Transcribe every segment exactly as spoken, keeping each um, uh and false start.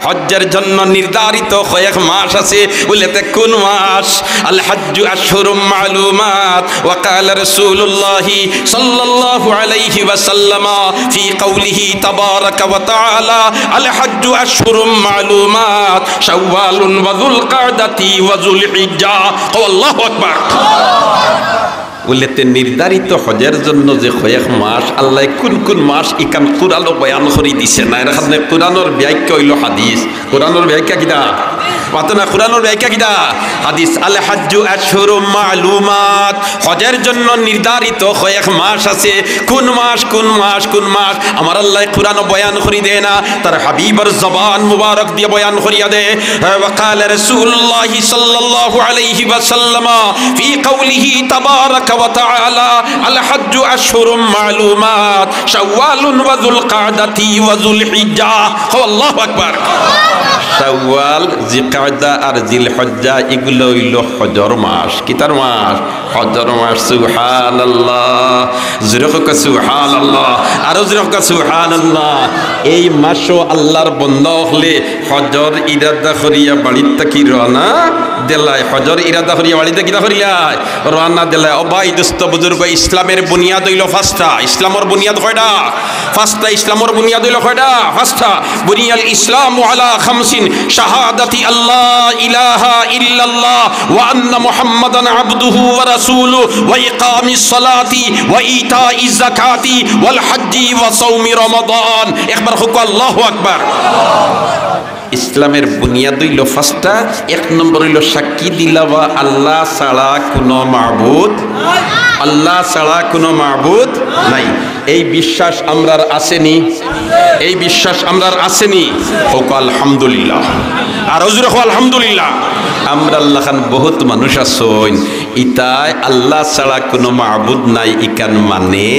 হজ্জের জন্য নির্ধারিত কয়েক মাস আছে, বলে তে কোন মাস? আল হাজ্জু আশহুরুম মালুমাত। ওয়া ক্বালা রাসূলুল্লাহি সাল্লাল্লাহু আলাইহি ওয়াসাল্লাম ফি কাউলিহি তাবারাকা ওয়া তাআলা, আল হাজ্জু আশহুরুম মালুমাত, শাওয়ালুন ওয়া যুল কাদাতি ওয়া যুল হিজ্জা। কও আল্লাহু আকবার। বলে তে নির্ধারিত হজের জন্য যে কয়েক মাস, আল্লায় কোন কোন মাস ইখান কোরআনো বয়ান করি দিছে না, এর কারণে কোরআনর ব্যাখ্যা অইলো হাদিস। কোরআনর ব্যাখ্যা কিতা? মাতো না, কোরআনর ব্যাখ্যা কিতা? হাদিস। আল হাজ্জু আশহুরুম মালুমাত, হজের জন্য নির্ধারিত কয়েক মাস আছে। কোন মাস, কোন মাস, কোন মাস? আমার আল্লায় কোরআনো বয়ান করি দেয় না, তার হাবিবর জবান মুবারক দিয়া বয়ান করিয়া দেয়। ওয়া ক্বালা রাসূলুল্লাহি সাল্লাল্লাহু আলাইহি ওয়াসাল্লাম ফি কাউলিহি তাবারাকা ওয়া তাআলা, আল হাজ্জু আশহুরুম মালুমাত, শাওয়ালুন ওয়া যুল কাদাতি ওয়া যুল হিজ্জা। কও আল্লাহু আকবার। শাওয়াল, জিকাদা আর জিলহজ্জা, ইগুলা অইলো হজর মাস। কিতার মাস? হজর মাস। সুবহানাল্লাহ। জোরে কউক্কা সুবহানাল্লাহ। আরো জোরে কউক্কা সুবহানাল্লাহ। এই মাসো আল্লার বন্দা অকলে হজর ইরাদা করিয়া বাড়িত থাকি রওয়ানা দিলায়। হজর ইরাদা করিয়া বাড়িত থাকি কিতা করিলায়? রওয়ানা দিলায়। ও ভাই, দোস্ত, বুজুর্গ, ইসলামের বুনিয়াদ অইলো পাঁচটা। ইসলামর বুনিয়াদ কয়টা? পাঁচটা। ইসলামর বুনিয়াদ অইলো কয়টা? পাঁচটা। বুনিয়াল ইসলামু আলা খামসিন, শাহাদাতি আল্লা ইলাহা ইল্লাল্লাহ ওয়া আন্না মুহাম্মাদান আবদুহু ওয়া রাসূলুহু ওয়া ইকামিস সালাতি ওয়া ইতাইজ যাকাতি ওয়াল হাজ্জি ওয়া সাওমি রমাদান। একবার কউক্কা আল্লাহু আকবার। ইসলামের বুনিয়াদ অইলো পাঁচটা। এক নম্বর অইলো সাক্ষী দিলাওয়া আল্লা ছাড়া কুনু মাবুদ, আল্লা ছাড়া কুনু মাবুদ নাই। এই বিশ্বাস আমরার আছে নি? এই বিশ্বাস আমরার আছে নি? কউক্কা আলহামদুলিল্লাহ। আরো জোরে কও আলহামদুলিল্লাহ। আমরার লাখান বহুত মানুষ আছইন, ইতায় আল্লা ছাড়া কুনু মাবুদ নাই ইখান মানে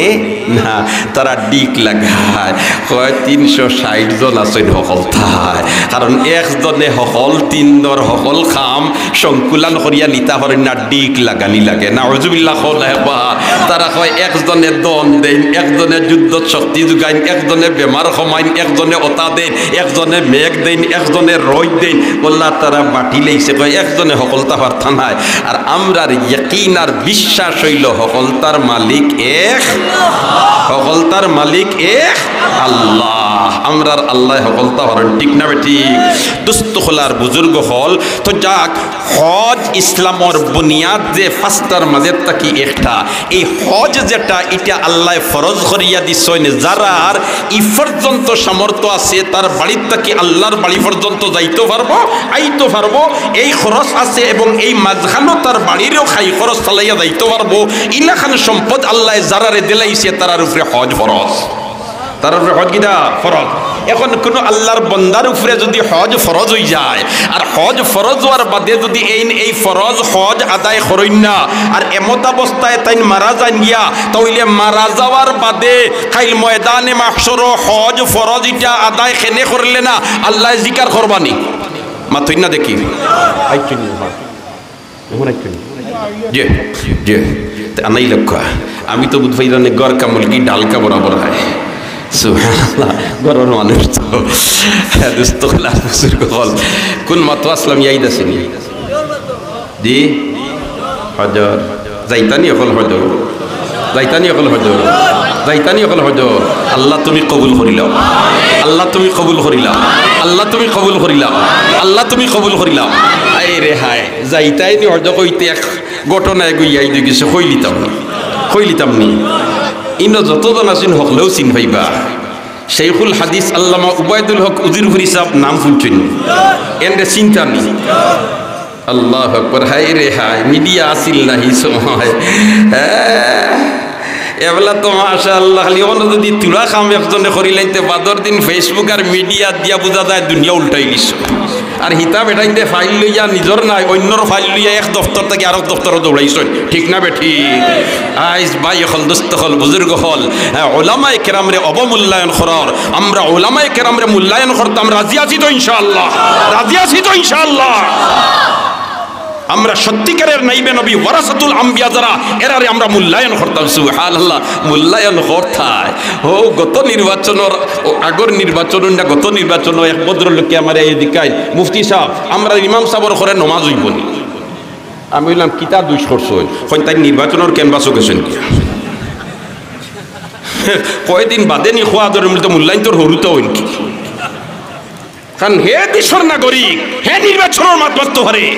না, তারা ডিক লাগায়। কয় তিনশো ষাইট জন আছইন হকলতায়। কারণ একজনে হকল তিনজনর হকল কাম সংকুলান করিয়া নিতা পারইন না, ডিক লাগানি লাগে। নাউজুবিল্লাহ কও না একবার। তারা কয় একজনে ধন দেইন, একজনে যুদ্ধত শক্তি যোগাইন, একজনে বেমার কমাইন, একজনে অতা দেইন, একজনে মেঘ দেইন, একজনে রইদ দেইন। অউলা তারা বাটি লাইছে, কয় একজনে হকলতা পারতা নায়। আর আমরার ইয়াকিন আর বিশ্বাস অইলো হকলতার মালিক এক, হকলতার মালিক এক আল্লাহ। আমরার আল্লায় হকলতা পারইন, ঠিক না বেঠিক? দোস্ত অকল আর বুজুর্গ অকল, তো যাক, হজ ইসলামর বুনিয়াদ যে পাঁচটার মাঝে থাকি একটা, এই হজ যেটা, ইটা আল্লায় ফরজ করিয়া দিছইন, যারার ই পর্যন্ত সামর্থ্য আছে, তার বাড়িত থাকি আল্লার বাড়ি পর্যন্ত যাইতো পারবো, আইতো পারবো, এই খরচ আছে এবং এই মাঝখানো তার বাড়িরও খাই খরচ চালাইয়া যাইতো পারবো। ইলাখান সম্পদ আল্লায় যারারে দিলাইছে, তারার উপরে হজ ফরজ। তারার উপরে হজ কিতা? ফরজ। এখন কুনু আল্লার বন্দার উপরে যুদি হজ ফরজ অইযায়, আর হজ ফরজ অওয়ার বাদে যুদি এইন এই ফরজ হজ আদায় করইন না, আর এমতাবস্থায় তাইন মারা যাইন গিয়া, তা অইলে মারা যাওয়ার বাদে কাইল ময়দানে মাহশরো হজ ফরজ ইটা আদায় কেনে করলে না, আল্লায় জিকার করবা নি? মাতইন না দেখি। আইচ্ছা নি, হ্যাঁ। এখন আইচ্ছা নি? জি, জি। তে আনাই লক্ষ্য। আমি তো বুঝ পাইলাম না, ঘর কা মুরগি ডাল কা বরাবর হয়। সুবহানাল্লাহ। ঘরর মানুষ তো। দোস্ত অকল, বুজুর্গ অকল। কুন মাতো আছলাম, ইয়াদ আছে নি? জি? হজর। যাইতা নি অকল হজর? যাইতা নি অকল হজর? যাইতা নি অকল হজর? আল্লাহ তুমি কবুল করিলাও। আল্লাহ তুমি কবুল করিলাও। আল্লাহ তুমি কবুল করিলাও। আল্লাহ তুমি কবুল করিলাও। আয় রে হায়, যাইতায় নি হজ কইতে এক ঘটনা এগু ইয়াদ অইগেছে, কইলিতাম নি। কইলিতাম নি। ইনো যতজন আছইন হকলেউ চিন পাইবা। শেখুল হাদিস আল্লামা উবায়দুল হক উজিরপুরি সাব নাম হুনছইন নি? এনরে চিনতা নি? আল্লাহু আকবার, হায় রে হায়, মিডিয়া আছিল না হি সময়। হ্যাঁ, এবলা তো মাশাআল্লাহ, খালি অনো যুদি থুড়া কাম একজনে করিলাইন তে বাদর দিন Facebook আর মিডিয়া দিয়া বুঝা যায় দুনিয়া উল্টাই গেছে। আর হিতা বেটাইন্তে ফাইল লইয়া নিজর নায়, অইন্যর ফাইল লইয়া এক দপ্তর থাকি আরক দপ্তরো দৌড়াইছইন, ঠিক না বেঠিক? আইজ ভাই অকল, দোস্ত অকল, বুজুর্গ অকল, হ্যাঁ, ওলামায়ে কেরামরে অবমূল্যায়ন করার, আমরা ওলামায়ে কেরামরে মূল্যায়ন করতাম রাজি আছি তো ইনশাআল্লাহ? রাজি আছি তো ইনশাআল্লাহ? আমরা সত্যিকারের নাইবে নবী ওয়ারাসাতুল আম্বিয়া যারা, এরারে আমরা মূল্যায়ন করতাম। সুবহানাল্লাহ, মূল্যায়ন করতায়। ও গত নির্বাচনর, ও আগর নির্বাচন না, গত নির্বাচনও এক ভদ্রলোকে আমারে এই দিকাইন, "মুফতি সাব, আমরা ইমাম সাবর ঘরে নমাজ অইবো নি?" আমি কইলাম, "কিতা দুষ করছইন?" কইন, "তাইন নির্বাচনর ক্যানভাসও গেছইন গিয়া।" কয়দিন বাদে নি খোয়া ধরে, বলতে, "মুল্লাইন তোর হরুতা অইন কি?" কারণ হে দেশর নাগরিক, হে নির্বাচনর মাত মাততো পারে,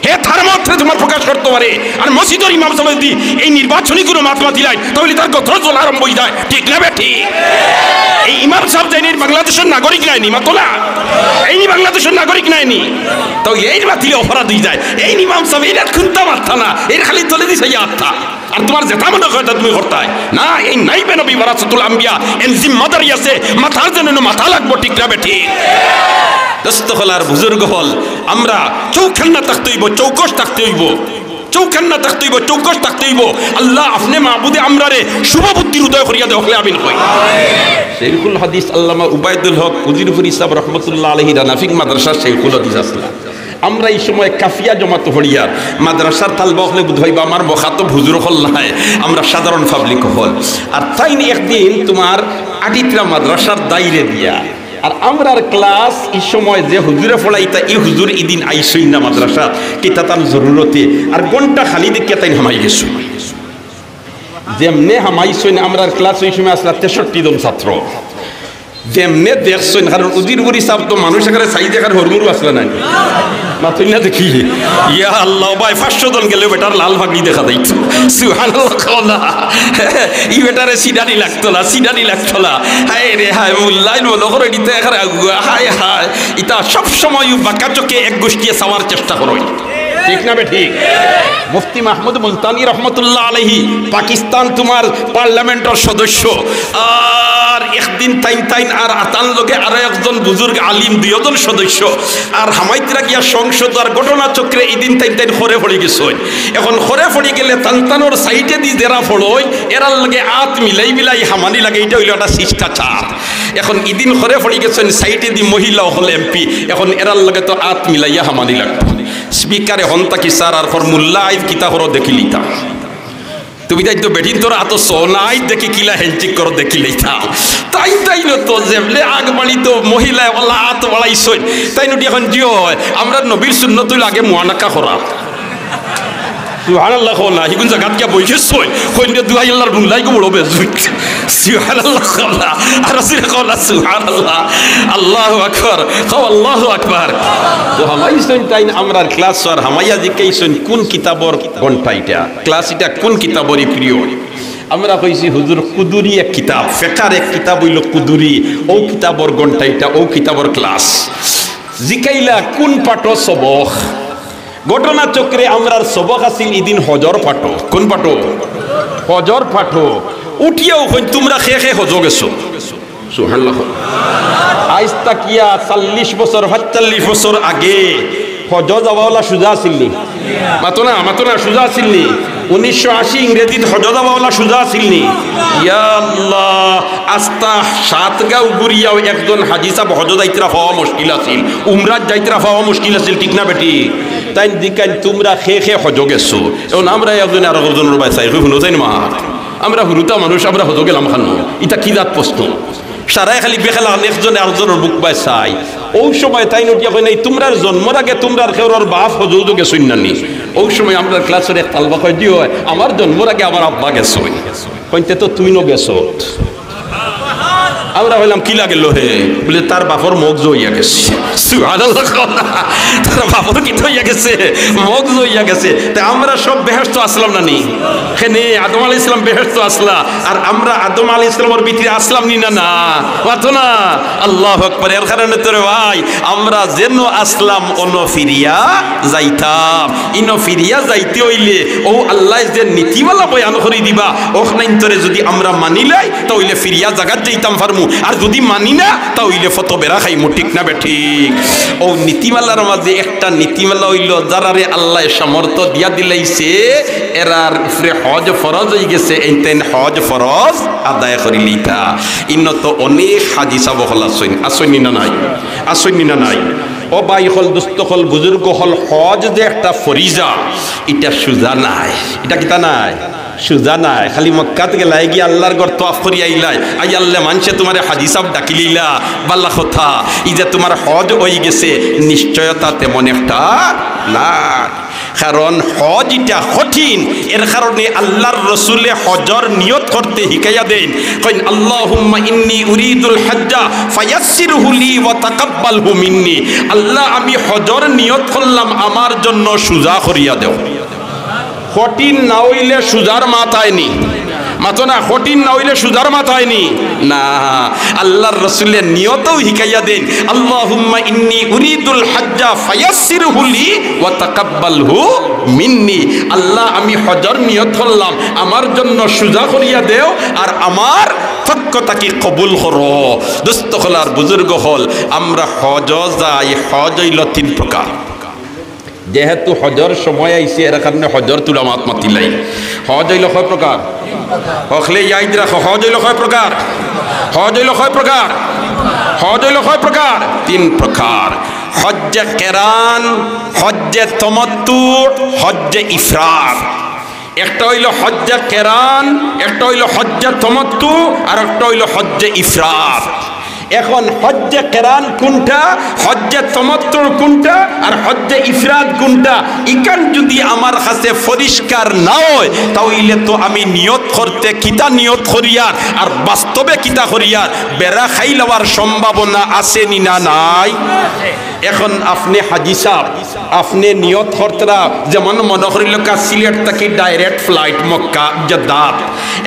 হে তার মতরে তোমার প্রকাশ করতো পারে। আর মসজিদর ইমাম সাব যদি এই নির্বাচনী কোনো মাত মাতিলাইন, তাইলে তার গতর জ্বলা আরম্ভ অইযায়, ঠিক না বেঠিক? এই ইমাম সাব যেইন বাংলাদেশর নাগরিক নায়নি, মাতো না? এইন বাংলাদেশর নাগরিক নায়নি, তাইলে এইন মাতিলে অপরাধ অইযায়। এইন ইমাম সাব, এইন আর কুন্তা মাততা না, এইন খালি তলেদি চাইয়া আততা। আর তোমার যেটা মনে হয় তা তুমি করতায় না। এই নাইবে নবী ওয়ারাসাতুল আম্বিয়া, এন জিম্মাদারি আছে, মাতার জন্য মাতা লাগবো, ঠিক না বেঠিক? দোস্ত অকল আর বুজুর্গ অকল, আমরা চউকান্না থাকতে অইবো, চৌকস থাকতে অইবো, চউকান্না থাকতে অইবো, চৌকস থাকতে অইবো। আল্লাহ আপনে মাবুদে আমরারে শুভ বুদ্ধির উদয় করিয়া দেও, হকলে আমিন কই। শেখুল হাদিস আল্লামা উবায়দুল হক উজিরপুরি সাব রহমতুল্লাহ আলাইহি রানাফিক মাদ্রাসার শেখুল হাদিস আছলা। আমরা ই সময় কাফিয়া জমাত পড়িয়ার, মাদ্রাসার তালবা অকলে বুঝাইবা, আমার মুখাতব হুজুর অকল নায়, আমরা সাধারণ পাবলিক অকল। আর তাইন একদিন তোমার আটিত্রা মাদ্রাসার দাইরে দিয়া, আর আমরার ক্লাস ই সময় যে হুজুরে পড়াইতা, ই হুজুর ইদিন আইছইন না মাদ্রাসাত, কিতা তান জরুরতে, আর ঘন্টা খালি দেখিয়া তাইন হামাই গেছইন। যেমনে হামাইছইন, আমরার ক্লাস ওই সময় আছলা তেষট্টি জন ছাত্র। যেমনে দেখছইন, কারণ উজিরপুরি সাব তো মানুষ একেবারে সাইজ একেবারে হুরমুরু আছলা নানি? মাতইন না দেখি। ইয়া আল্লাহ, ভাই, পাঁচশো জন গেলেও বেটার লাল পাগড়ি দেখা যাইতো। সুবহানাল্লাহ কওলা। ই বেটারে সিডানি লাগতো না, সিডানি লাগতো না। হায় রে হায়, মুল্লাইন মনো করইন ইতা একেবারে আগুয়া। হায় হায়, ইতা সব সময় বাঁকা চোখে এক গোষ্ঠীয়ে চাওয়ার চেষ্টা করইন। ঠিক না বেঠিক? মুফতি মাহমুদ মুলতানি রহমতুল্লাহ আলাইহি, পাকিস্তান তোমার পার্লামেন্টর সদস্য। আর একদিন তাইন, তাইন আর আতান লগে আরো একজন বুজুর্গ আলিম, দুইজন সদস্য। আর হামাইত্রা গিয়া সংসদ আর ঘটনা চক্রে ইদিন তাইন, তাইন খরে পড়ি গেছইন। এখন খরে পড়ি গেলে তান তানর সাইডেদি যেরা পড়ইন, এরার লগে আত মিলাই মিলাই হামানি লাগে, ইটা অইলো একটা শিষ্টাচার। এখন ইদিন খরে পড়ি গেছইন, সাইডেদি মহিলা অকল এমপি, এখন এরার লগে তো আত মিলাইয়া হামানি লাগবো। স্পিকারে হন থাকি, "স্যার, আর কর মুল্লা আইজ কিতা করো দেখি লিতা।" তুমি তাইন তো বেটিন্তর আতো সো নাই, দেখি কিলা handshake করো দেখি লিতা। তাইন তাইন তো যেবলে আগ বাড়ি তো মহিলা অকল আত বাড়াইছইন। তাইন উঠি এখন জিও অয়, আমরা নবীর সুন্নত অইলো আগে মুয়ানাকা করা। সুবহানাল্লাহ কও না, হিগুন জাগাত গিয়া বই গেছইন। কইন রে দুহাই আল্লাহর মুল্লাইগু বড় বেজুত। সুবহানাল্লাহ কও না, আর আসলে কও না সুবহানাল্লাহ। আল্লাহু আকবার, কও আল্লাহু আকবার। তো হামাইছইন তাইন আমরার ক্লাস আর হামাইয়া জিকাইছইন কোন কিতাবর ঘন্টা ইটা, ক্লাস ইটা কোন কিতাবর ই পিরিয়ড। আমরা কইছি হুজুর কুদুরি এক কিতাব, ফেকার এক কিতাব অইলো কুদুরি, অউ কিতাবর ঘন্টা ইটা, অউ কিতাবর ক্লাস। জিকাইলা কোন পাঠো সবক? ঘটনা চক্রে আমরার সবক আছিল ইদিন হজর পাঠো। কোন পাঠো? হজর পাঠো। উঠিয়াউ কইন, "তুমরা কে কে হজো গেছো?" সুবহানাল্লাহ। আইজ তাকিয়া চল্লিশ বছর, পাঁচচল্লিশ বছর আগে হজো যাওয়াওলা সুজা আছিল নি? মাতো না, মাতো না, সুজা আছিল নি? উনিশশো আশি ইংরেজিত হজো যাওয়াওলা সুজা আছিল নি? ইয়া আল্লাহ, আস্তা সাত গাঁও ঘুরিয়াও একজন হাজি সাব হজো যাইতরা পাওয়া মুশকিল আছিল, উমরাত যাইতরা পাওয়া মুশকিল আছিল, ঠিক না বেঠিক? তাইন জিকাইন, "তুমরা কে কে হজো গেছো?" এখন আমরা একজনে আরক জনর বায় চাই, কই, "হুনো চাইন মা, আমরা হুরুতা মানুষ, আমরা হজো গেলাম কানো?" ইতা কি জাত প্রশ্ন? সারায় খালি বেখেলা, একজনে আরক জনর মুখ বায় চাই। অউ সময় তাইন উঠিয়া কইন, "এই তুমরার জন্মর আগে তুমরার কেউরর বাপ হজো উজো গেছইন না নি?" অউ সময় আমরার ক্লাসর এক তালবা কয়, "জি অয়, আমার জন্মর আগে আমার আব্বা গেছইন।" কইন, "তে তো তুইনও গেছত।" আমরা কইলাম, "কিলা গেলো হে?" বুলে, "তার বাপর মগজ অইয়া গেছে।" সুবহানাল্লাহ কও না। তার বাপর কিতা অইয়া গেছে? মগজ অইয়া গেছে। তে আমরা সব বেহেশতো আছলাম না নি? কেনে আদম আলাইহিস সালাম বেহেশতো আছলা, আর আমরা আদম আলাইহিস সালামর ভিতরে আছলাম নি না? না, মাতো না। আল্লাহু আকবার। এর কারণে তো রে ভাই, আমরা যেন আছলাম অনো ফিরিয়া যাইতাম। ইনো ফিরিয়া যাইতে অইলে অউ আল্লায় যে নীতিমালা বয়ান করি দিবা, অখানাইন্তরে যুদি আমরা মানিলাই, তা অইলে ফিরিয়া জাগাত যাইতাম পারমু, আর যুদি মানি না, তা অইলে ফতো বেড়া খাইমু, ঠিক না বেঠিক? অউ নীতিমালার মাঝে একটা নীতিমালা অইলো, যারারে আল্লায় সামর্থ্য দিয়া দিলাইছে, এরার উপরে হজ ফরজ অইগেছে, এইন তাইন হজ ফরজ আদায় করিলিতা। ইনো তো অনেক হাজি সাব অকল আছইন, আছইন নি না নাই? আছইন নি না নাই? ও ভাই অকল, দোস্ত অকল, বুজুর্গ অকল, হজ যে একটা ফরিজা, ইটা সুজা নায়। ইটা কিতা নায়? সুজা নায়। খালি মক্কাত গেলায় গিয়া আল্লার ঘর তওয়াফ করি আইলায়, আইয়ারলে মানষে তুমারে হাজি সাব ডাকিলিলা, বালা কথা। ই যে তুমার হজ অইগেছে, নিশ্চয়তা তেমন একটা না। কারণ হজ ইটা কঠিন, এর কারণে আল্লার রসুলে হজর নিয়ত করতে হিকাইয়া দেইন। কইন, "আল্লাহুম্মা ইন্নী উরিদুল হাজ্জা ফায়াসসিরহু লি ওয়া তাকাব্বালহু মিন্নী।" আল্লাহ, আমি হজর নিয়ত করলাম, আমার জন্য সুজা করিয়া দেও। কঠিন না অইলে সুজার মাত আয়নি। মাতো না, কঠিন না অইলে সুজার মাত আয়নি। না, আল্লার রসুলে নিয়তও হিকাইয়া দেইন, "আল্লাহুম্মা ইন্নী উরিদুল হাজ্জা ফায়াসসিরহু লি ওয়া তাকাব্বালহু মিন্নী।" আল্লাহ, আমি হজর নিয়ত করলাম, আমার জন্য সুজা করিয়া দেও, আর আমার পক্ষ থাকি কবুল করো। দোস্ত অকল আর বুজুর্গ অকল, আমরা হজ যাই, হজ অইলো তিন প্রকার। যেহেতু হজর সময় আইছে, এর কারণে হজর তুলা মাত মাতিলাই। হজ অইলো কয় প্রকার? হকলে ইয়াদ রাখো, হজ অইলো কয় প্রকার? হজ অইলো কয় প্রকার? হজ অইলো কয় প্রকার? তিন প্রকার। হজ্জে কেরান, হজ্জে তমাত্তু, হজ্জে ইফরাদ। একটা অইলো হজ্জে কেরান, একটা অইলো হজ্জে তমাত্তু, আর একটা অইলো হজ্জে ইফরাদ। এখন হজ্জে কেরান কুনটা, হজ্জে তমাত্তু কুনটা, আর হজ্জে ইফরাদ কুনটা, ইখান যুদি আমার কাছে পরিষ্কার না অয়, তা অইলে তো আমি নিয়ত করতে কিতা নিয়ত করিয়ার, আর বাস্তবে কিতা করিয়ার, বেড়া খাইলাওয়ার সম্ভাবনা আছে নি না নাই? এখন আপনে হাজি সাব, আপনে নিয়ত করতরা, যেমন মনো করিলউক্কা সিলেট থাকি direct flight মক্কা জেদ্দাত।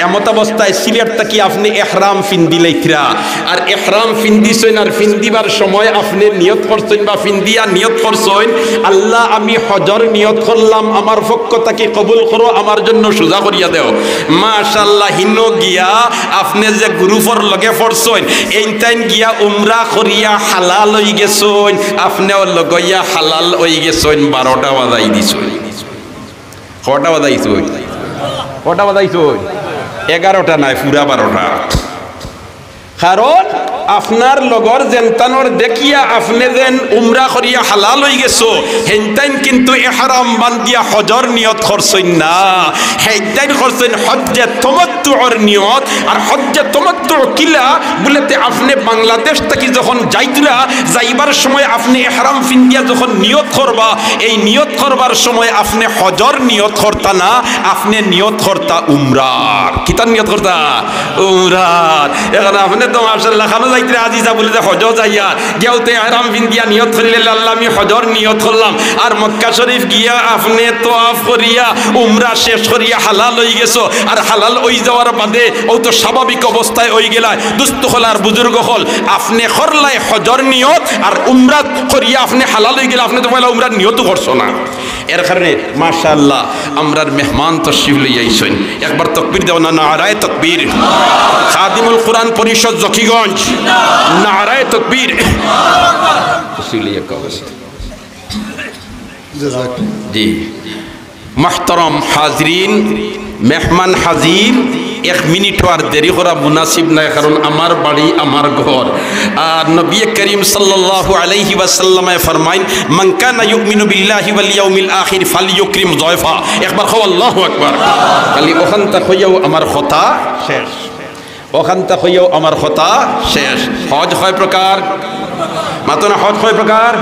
এমতাবস্থায় সিলেট থাকি আপনে এহরাম ফিন্দিলাইতরা, আর এহরাম ফিন্দিছইন, আর ফিন্দিবার সময় আপনে নিয়ত করছইন বা ফিন্দিয়া নিয়ত করছইন, "আল্লাহ, আমি হজর নিয়ত করলাম, আমার পক্ষ থাকি কবুল করো, আমার জন্য সুজা করিয়া দেও।" মাশাআল্লাহ, হিনো গিয়া আপনে যে গ্রুপর লগে পড়ছইন, এইনতাইন গিয়া উমরা করিয়া হালাল অইগেছইন, আপনেও লগইয়া হালাল অইগেছইন, বারোটা বাজাই দিছইন। কয়টা বাজাইছইন? কয়টা বাজাইছইন? এগারোটা নায়, পুরা বারোটা। কারণ আপনার লগর যেনতানর দেখিয়া আপনে যেন উমরা করিয়া হালাল অইগেছো, হেনতাইন কিন্তু এহরাম বান্দিয়া হজর নিয়ত করছইন না। হেনতাইন করছইন হজ্জে তমাত্তুর নিয়ত। আর হজ্জে তমাত্তু কিলা বুলেতে, আপনে বাংলাদেশ থাকি যখন যাইতরা, যাইবার সময় আপনে এহরাম ফিন্দিয়া যখন নিয়ত করবা, এই নিয়ত করবার সময় আপনে হজর নিয়ত করতা না, আপনে নিয়ত করতা উমরার। কিতার নিয়ত করতা? উমরার। এখন আপনে তো মাশাআল্লাহ, খানো যাইতরা আজিজা বুলে যে হজ যাইয়ার, গিয়াও তো এহরাম ফিন্দিয়া নিয়ত করিলে, "আল্লাহ, আমি হজর নিয়ত করলাম।" আর মক্কা শরীফ গিয়া আপনে তওয়াফ করিয়া, উমরা শেষ করিয়া হালাল অইগেছো। আর হালাল অইযাওয়ার বাদে অউ তো স্বাভাবিক অবস্থায় অইগেলায়। দোস্ত অকল আর বুজুর্গ অকল, আপনে করলায় হজর নিয়ত, আর উমরা করিয়া আপনে হালাল অইগেলা, আপনে তো পয়লা উমরার নিয়তও করছো না। এর কারণে মাশাআল্লাহ, আমরার মেহমান তশরিফ লইয়া আইছইন। একবার তকবীর দেও না, নারায়ে তকবীর। খাদিমুল কুরআন পরিষদ জকিগঞ্জ, নারায়ে তকবীর। তশরিফ লইয়া আইছইন। জি। মুহতারাম হাজিরিন, মেহমান হাজির, এক মিনিটও আর দেরি করা মুনাসিব নায়, কারণ আমার বাড়ি, আমার ঘর। আর নবী করিম সাল্লাল্লাহু আলাইহি ওয়াসাল্লামে ফরমাইন, "মান কানা ইউমিনু বিল্লাহি ওয়াল ইয়াউমিল আখির ফালইউকরিম যায়ফা।" একবার কও, "আল্লাহু আকবার।" খালি অখানতা কইয়াউ আমার কথা শেষ। অখানতা কইয়াউ আমার কথা শেষ। হজ কয় প্রকার? মাতো না, হজ কয় প্রকার?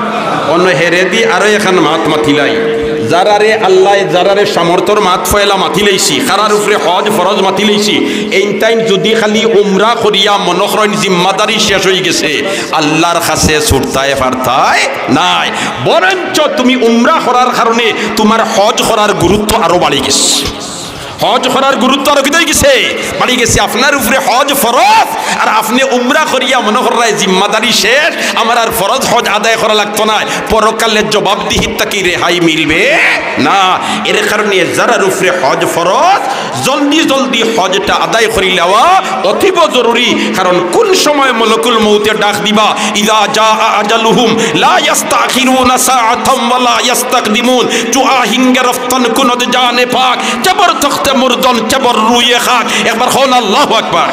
অনো হেরেদি আরো এখান মাত মাতিলাই। যারারে আল্লায়, যারারে সামর্থ্যর মাত ফয়লা মাতিলাইছি, কারার উপরে হজ ফরজ মাতিলাইছি, এইনতাইন যুদি খালি উমরা করিয়া মনো করইন জিম্মাদারি শেষ অইগেছে, আল্লার কাছে ছুটতায় পারতায় নায়। বরঞ্চ তুমি উমরা করার কারণে তুমার হজ করার গুরুত্ব আরো বাড়ি গেছে। হজ করার গুরুত্ব আরো কিতা অইগেছে? বাড়ি গেছে। আপনার উপরে হজ ফরজ, আর আপনে উমরা করিয়া মনো কররায় জিম্মাদারি শেষ, আমার আর ফরজ হজ আদায় করা লাগতো নায়, পরকালে জবাবদিহিত থাকি রেহাই মিলবে না। এর কারণে যারার উপরে হজ ফরজ, জলদি জলদি হজটা আদায় করিলাওয়া অতীব জরুরি, কারণ কোন সময় মলকুল মউতে ডাক দিবা, ইযা জাআ আজালুহুম লা ইয়াস্তাখিরুনা সাআতাম ওয়া লা ইয়াস্তাকদিমুন। চুয়া হিঙ্গে রফতন কুনত জানে পাক, কেবর তখতে মুর্দন, কেবর রুয়ে খাক। একবার কও না আল্লাহু আকবার।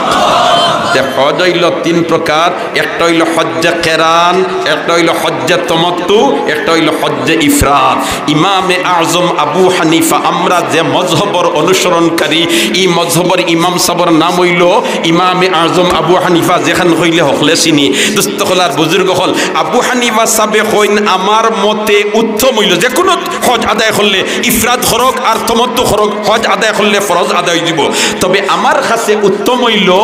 তে হজ অইলো তিন প্রকার। একটা অইলো হজ্জে কেরান, একটা অইলো হজ্জে তমত্তু, একটা অইলো হজ্জে ইফরাদ। ইমামে আজম আবু হানিফা, আমরা যে মজহবর অনুসরণকারী, ই মজহবর ইমাম সাবর নাম অইলো ইমামে আজম আবু হানিফা, যেখান কইলে হকলে চিনি। দোস্ত অকল আর বুজুর্গ অকল, আবু হানিফা সাবে কইন, আমার মতে উত্তম অইলো যে কোনো হজ আদায় করলে, ইফরাদ করউক আর তমত্তু করউক, হজ আদায় করলে ফরজ আদায় অইযিবো। তবে আমার কাছে উত্তম অইলো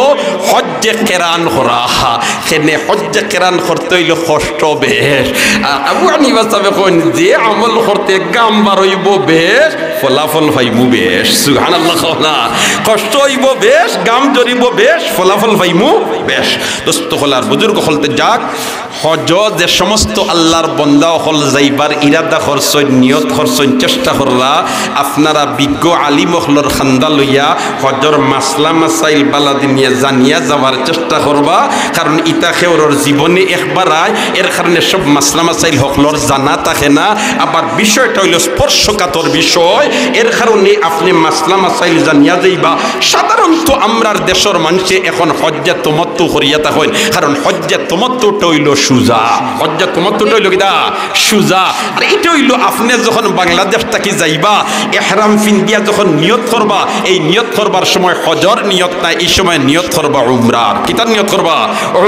হজ্জে কেরান করা। কেনে হজ্জে কেরান করতে অইলে কষ্ট বেশ। আর আবু হানিফা সাবে কইন, যে আমল করতে গাম বারইবো বেশ, ফলাফল পাইমু বেশ। সুবহানাল্লাহ কও না। কষ্ট অইবো বেশ, গাম জরিবো বেশ, ফলাফল পাইমু বেশ। দোস্ত অকল আর বুজুর্গ অকল, তে যাক, হজ যে সমস্ত আল্লার বন্দা অকল যাইবার ইরাদা করছইন, নিয়ত করছইন, চেষ্টা কররা, আপনারা বিজ্ঞ আলিম অকলর খান্দা লইয়া হজর মাসলা মাসাইল বালা দিনিয়া জানিয়া যাওয়ার চেষ্টা করবা। কারণ ইতা কেউরর জীবনে একবার আয়, এর কারণে সব মাসলা মাসাইল হকলর জানা থাকে না। আবার বিষয়টা অইলো স্পর্শকাতর বিষয়, এর কারণে আপনে মাসলা মাসাইল জানিয়া যাইবা। সাধারণত আমরার দেশর মানষে এখন হজ্জে তমত্তু করিয়া থাকইন, কারণ হজ্জে তমত্তুটা অইলো সুজা। হজ্জে তমত্তুটা অইলো কিতা? সুজা। আর ইটা অইলো আপনে যখন বাংলাদেশ থাকি যাইবা, এহরাম ফিন্দিয়া যখন নিয়ত করবা, এই নিয়ত করবার সময় হজর নিয়ত নায়, ই সময় নিয়ত করবা উমরার। কিতার নিয়ত করবা?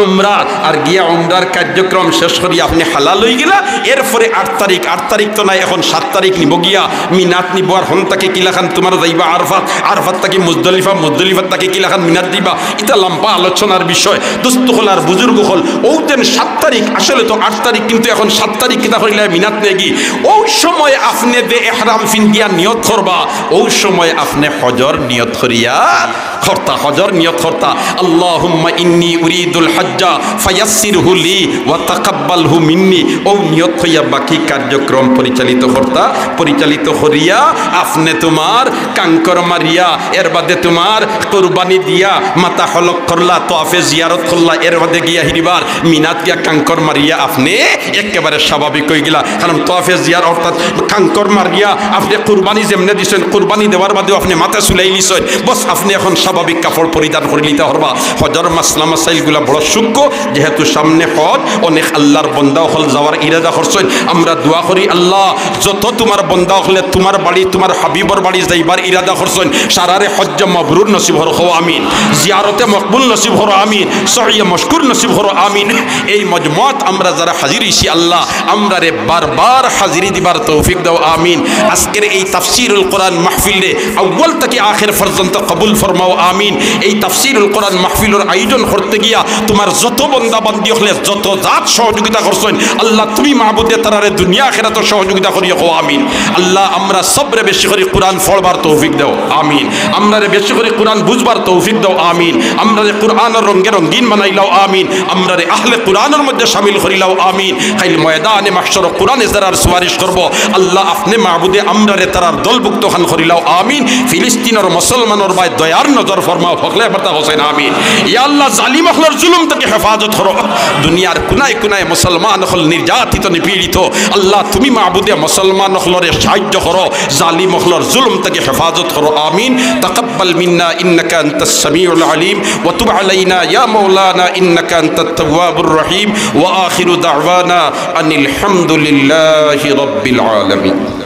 উমরার। আর গিয়া উমরার কার্যক্রম শেষ করি আপনে হালাল অইগেলা। এরপরে আট তারিখ, আট তারিখ তো নায়, এখন সাত তারিখ নিবো গিয়া, মিনাত নিবো। আর হন থাকি কিলাখান তুমার যাইবা আরফাত, আরফাত থাকি মুজদলিফা, মুজদলিফাত থাকি কিলাখান মিনাত দিবা, ইতা লম্বা আলোচনার বিষয়। দোস্ত অকল আর বুজুর্গ অকল, অউ দিন সাত তারিখ, আসলে তো আট তারিখ, কিন্তু এখন সাত তারিখ কিতা করিলা মিনাত নেগি। অউ সময় আপনে যে এহরাম ফিন্দিয়া নিয়ত করবা, অউ সময় আপনে হজর নিয়ত করিয়া করতা, হজর নিয়ত করতা। আল্লাহুম্মা ইন্নী উরিদুল হজ্জা ফায়াসসিরহু লি ওয়া তাকাব্বালহু মিন্নী। অউ নিয়ত কইয়া বাকি কার্যক্রম পরিচালিত করতা। পরিচালিত করিয়া আপনে তুমার কাংকর মারিয়া, এর বাদে তুমার কুরবানি দিয়া, মাথা হলক করলা, তোয়াফে জিয়ারত করলা, এর বাদে গিয়া হিরিবার মিনাত গিয়া কাংকর মারিয়া আপনে একেবারে স্বাভাবিক অইগেলা। কারণ তোয়াফে জিয়ারত অর্থাৎ কাংকর মারিয়া আপনে কুরবানি যেমনে দিছইন, কুরবানি দেওয়ার বাদেও আপনে মাথা চুলাইলিছইন, বস আপনে এখন স্বাভাবিক কাপড় পরিধান করিলিতা পারবা। হজর মাসলা মাসাইলগুলা বড় সূক্ষ্ম, যেহেতু সামনে হজ, অনেক আল্লার বন্দা অকল যাওয়ার ইরাদা করছইন। আমরা দোয়া করি, আল্লা, যত তুমার বন্দা অকলে তুমার বাড়ি, তুমার হাবিবর বাড়ি যাইবার ইরাদা করছইন, সারারে হজ্জে মাবরুর নসিব করো, কও আমিন। জিয়ারতে মকবুল নসিব করো, আমিন। সইয়ে মশকুর নসিব করো, আমিন। এই মজমুয়াত আমরা যারা হাজির অইছি, আল্লা, আমরারে বারবার হাজিরি দিবার তৌফিক দাও, আমিন। আজকের এই তাফসিরুল কোরআন মাহফিলরে আউয়াল থাকি আখের পর্যন্ত কবুল ফরমাও, আমিন। এই তাফসিরুল কোরআন মাহফিলর আয়োজন করতে গিয়া তুমার যত বন্দা বান্দি অকলে যত জাত সহযোগিতা করছইন, আল্লা, তুমি মাবুদে তারারে দুনিয়া আখেরাতো সহযোগিতা করিও, কও আমিন। আল্লা, আমরা সবরে বেশি করি কোরআন পড়বার তৌফিক দাও, আমিন। আমরারে বেশি করি কোরআন বুঝবার তৌফিক দাও, আমিন। আমরারে কোরআনর রঙে রঙিন বানাইলাও, আমিন। আমরারে আহলে কোরআনর মধ্যে শামিল করিলাও, আমিন। কাইল ময়দানে মাহশরো কোরআনে যারার সুপারিশ করবো, আল্লা, আপনে মাবুদে আমরারে তারার দলভুক্ত খান করিলাও, আমিন। ফিলিস্তিনর মুসলমানর বায় দয়ার নজর ফরমাও, হকলে একবার তা হোসেন, আমিন। ইয়া আল্লা, জালিম অকলর জুলুম থাকি হেফাজত করো। দুনিয়ার কুনায় কুনায় মুসলমান অকল নির্যাতিত, নিপীড়িত। আল্লা, তুমি মাবুদে মুসলমান অকলরে সাহায্য করো, জালিম অকলর জুলুম থাকি হেফাজত করো, আমিন। তাকাব্বাল মিন্না ইন্নাকা আনতাস সামিউল আলিম ওয়া তুব আলাইনা ইয়া মাওলানা ইন্নাকা আনতাত তাওয়াবুর রহিম ওয়া আখিরু দাওয়ানা আনিল হামদুলিল্লাহি রাব্বিল আলামিন।